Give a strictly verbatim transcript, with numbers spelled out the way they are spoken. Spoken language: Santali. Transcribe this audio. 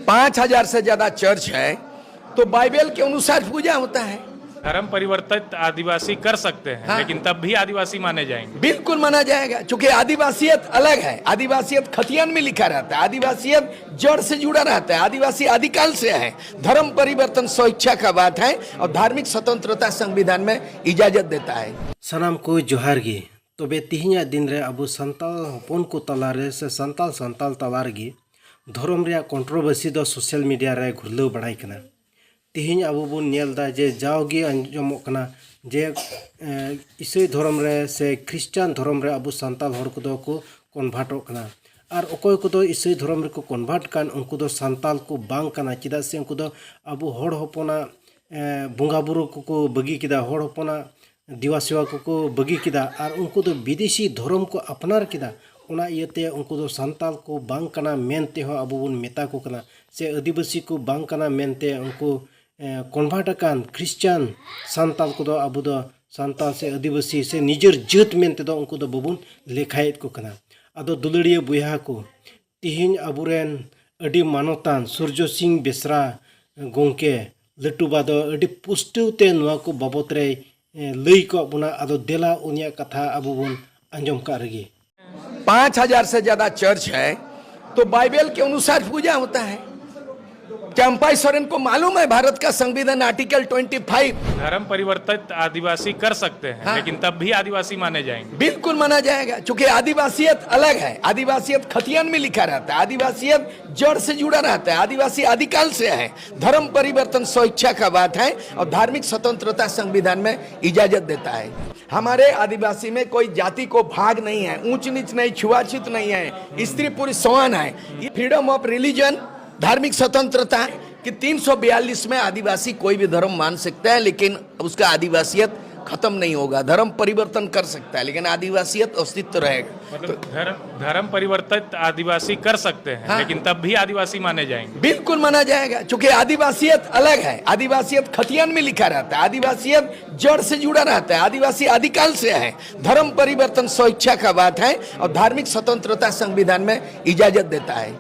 पांच हजार से ज्यादा चर्च है, तो बाइबल के अनुसार पूजा होता है। धर्म परिवर्तित आदिवासी कर सकते हैं, हाँ। लेकिन तब भी आदिवासी माने जाएंगे। बिल्कुल माना जाएगा, क्योंकि आदिवासियत अलग है। आदिवासियत खतियान में लिखा रहता है, आदिवासियत जड़ से जुड़ा रहता है, आदिवासी आदिकाल से है। धर्म परिवर्तन स्वेच्छा का बात है और धार्मिक स्वतंत्रता संविधान में इजाजत देता है। ᱥᱟᱱᱟᱢ ᱠᱚ ᱡᱚᱦᱟᱨ ᱜᱮ᱾ ᱛᱚᱵᱮ ᱛᱤᱦᱤᱧᱟᱜ ᱫᱤᱱ ᱨᱮ ᱟᱵᱚ ᱥᱟᱱᱛᱟᱲ ᱦᱚᱯᱚᱱ ᱠᱚ ᱛᱟᱞᱟ ᱨᱮ ᱥᱮ ᱥᱟᱱᱛᱟᱲ, ᱥᱟᱱᱛᱟᱲ ᱛᱟᱞᱟ ᱨᱮᱜᱮ ᱫᱷᱚᱨᱚᱢ ᱨᱮᱭᱟᱜ ᱠᱚᱱᱴᱨᱳᱵᱷᱟᱨᱥᱤ ᱫᱚ ᱥᱳᱥᱟᱞ ᱢᱤᱰᱤᱭᱟ ᱨᱮ ᱜᱷᱩᱨᱞᱟᱹᱣ ᱵᱟᱲᱟᱭ ᱠᱟᱱᱟ᱾ ᱛᱤᱦᱤᱧ ᱟᱵᱚ ᱵᱚᱱ ᱧᱮᱞ ᱮᱫᱟ ᱡᱮ ᱡᱟᱣᱜᱮ ᱟᱸᱡᱚᱢᱚᱜ ᱠᱟᱱᱟ ᱡᱮ, ᱮ, ᱤᱥᱟᱹᱭ ᱫᱷᱚᱨᱚᱢ ᱨᱮ ᱥᱮ ᱠᱷᱨᱤᱥᱴᱟᱱ ᱫᱷᱚᱨᱚᱢ ᱨᱮ ᱟᱵᱚ ᱥᱟᱱᱛᱟᱲ ᱦᱚᱲ ᱠᱚᱫᱚ ᱠᱚ ᱠᱚᱱᱵᱷᱟᱨᱴᱚᱜ ᱠᱟᱱᱟ᱾ ᱟᱨ ᱚᱠᱚᱭ ᱠᱚᱫᱚ ᱤᱥᱟᱹᱭ ᱫᱷᱚᱨᱚᱢ ᱨᱮᱠᱚ ᱠᱚᱱᱵᱷᱟᱨᱴ ᱠᱟᱱ, ᱩᱱᱠᱩ ᱫᱚ ᱥᱟᱱᱛᱟᱲ ᱠᱚ ᱵᱟᱝ ᱠᱟᱱᱟ, ᱪᱮᱫᱟᱜ ᱥᱮ ᱩᱱᱠᱩ ᱫᱚ ᱟᱵᱚ ᱦᱚᱲ ᱦᱚᱯᱚᱱᱟᱜ, ᱮ, ᱵᱚᱸᱜᱟ ᱵᱩᱨᱩ ᱠᱚᱠᱚ ᱵᱟᱹᱜᱤ ᱠᱮᱫᱟ, ᱦᱚᱲ ᱦᱚᱯᱚᱱᱟᱜ ᱫᱮᱵᱟ ᱥᱮᱵᱟ ᱠᱚᱠᱚ ᱵᱟᱹᱜᱤ ᱠᱮᱫᱟ ᱟᱨ ᱩᱱᱠᱩ ᱫᱚ ᱵᱤᱫᱮᱥᱤ ᱫᱷᱚᱨᱚᱢ ᱠᱚ ᱟᱯᱱᱟᱨ ᱠᱮᱫᱟ᱾ ᱚᱱᱟ ᱤᱭᱟᱹᱛᱮ ᱩᱱᱠᱩ ᱫᱚ ᱥᱟᱱᱛᱟᱲ ᱠᱚ ᱵᱟᱝ ᱠᱟᱱᱟ ᱢᱮᱱ ᱛᱮᱦᱚᱸ ᱟᱵᱚ ᱵᱚᱱ ᱢᱮᱛᱟ ᱠᱚ ᱠᱟᱱᱟ, ᱥᱮ ᱟᱹᱫᱤᱵᱟᱹᱥᱤ ᱠᱚ ᱵᱟᱝ ᱠᱟᱱᱟ ᱢᱮᱱᱛᱮ ᱩᱱᱠᱩ, ᱮ, ᱠᱚᱱᱵᱷᱟᱨᱴ ᱟᱠᱟᱱ ᱠᱷᱨᱤᱥᱪᱟᱱ ᱥᱟᱱᱛᱟᱲ ᱠᱚᱫᱚ ᱟᱵᱚ ᱫᱚ ᱥᱟᱱᱛᱟᱲ ᱥᱮ ᱟᱹᱫᱤᱵᱟᱹᱥᱤ ᱥᱮ ᱱᱤᱡᱮᱨ ᱡᱟᱹᱛ ᱢᱮᱱ ᱛᱮᱫᱚ ᱩᱱᱠᱩ ᱫᱚ ᱵᱟᱵᱚᱱ ᱞᱮᱠᱷᱟᱭᱮᱫ ᱠᱚ ᱠᱟᱱᱟ᱾ ᱟᱫᱚ ᱫᱩᱞᱟᱹᱲᱤᱭᱟᱹ ᱵᱚᱭᱦᱟ ᱠᱚ, ᱛᱤᱦᱤᱧ ᱟᱵᱚᱨᱮᱱ ᱟᱹᱰᱤ ᱢᱟᱱᱚᱛᱟᱱ ᱥᱩᱨᱡᱚ ᱥᱤᱝ ᱵᱮᱥᱨᱟ ᱜᱚᱢᱠᱮ ᱞᱟᱹᱴᱩᱵᱟ ᱫᱚ ᱟᱹᱰᱤ ᱯᱩᱥᱴᱟᱹᱣ ᱛᱮ ᱱᱚᱣᱟ ᱠᱚ ᱵᱟᱵᱚᱛ ᱨᱮᱭ, ᱮ, ᱞᱟᱹᱭ ᱠᱚᱜ ᱵᱚᱱᱟ᱾ ᱟᱫᱚ ᱫᱮᱞᱟ ᱩᱱᱤᱭᱟᱜ ᱠᱟᱛᱷᱟ ᱟᱵᱚ ᱵᱚᱱ ᱟᱸᱡᱚᱢ ᱠᱟᱜ ᱨᱮᱜᱮ᱾ पांच हजार से ज्यादा चर्च है, तो बाइबल के अनुसार पूजा होता है। चंपाई सोरेन को मालूम है भारत का संविधान आर्टिकल ट्वेंटी फ़ाइव? धर्म परिवर्तित आदिवासी कर सकते हैं, हाँ। लेकिन तब भी आदिवासी माने जाएंगे। बिल्कुल माना जाएगा, क्योंकि आदिवासियत अलग है। आदिवासियत खतियान में लिखा रहता है, आदिवासियत जड़ से जुड़ा रहता है, आदिवासी आदिकाल से है। धर्म परिवर्तन स्वेच्छा का बात है और धार्मिक स्वतंत्रता संविधान में इजाजत देता है। हमारे आदिवासी में कोई जाति को भाग नहीं है, ऊंच नीच नहीं, छुआछूत नहीं है, स्त्री पुरुष समान है। ये फ्रीडम ऑफ रिलीजन, धार्मिक स्वतंत्रता है कि तीन सौ बयालीस में आदिवासी कोई भी धर्म मान सकता है, लेकिन उसका आदिवासियत खत्म नहीं होगा। धर्म परिवर्तन कर सकता है, लेकिन आदिवासियत अस्तित्व रहेगा। मतलब तो धर्म, धर्म परिवर्तित आदिवासी कर सकते हैं, हाँ। लेकिन तब भी आदिवासी माने जाएंगे। बिल्कुल माना जाएगा, क्योंकि आदिवासियत अलग है। आदिवासियत खतियान में लिखा रहता है, आदिवासियत जड़ से जुड़ा रहता है, आदिवासी आदिकाल से है। धर्म परिवर्तन स्वेच्छा का बात है और धार्मिक स्वतंत्रता संविधान में इजाजत देता है।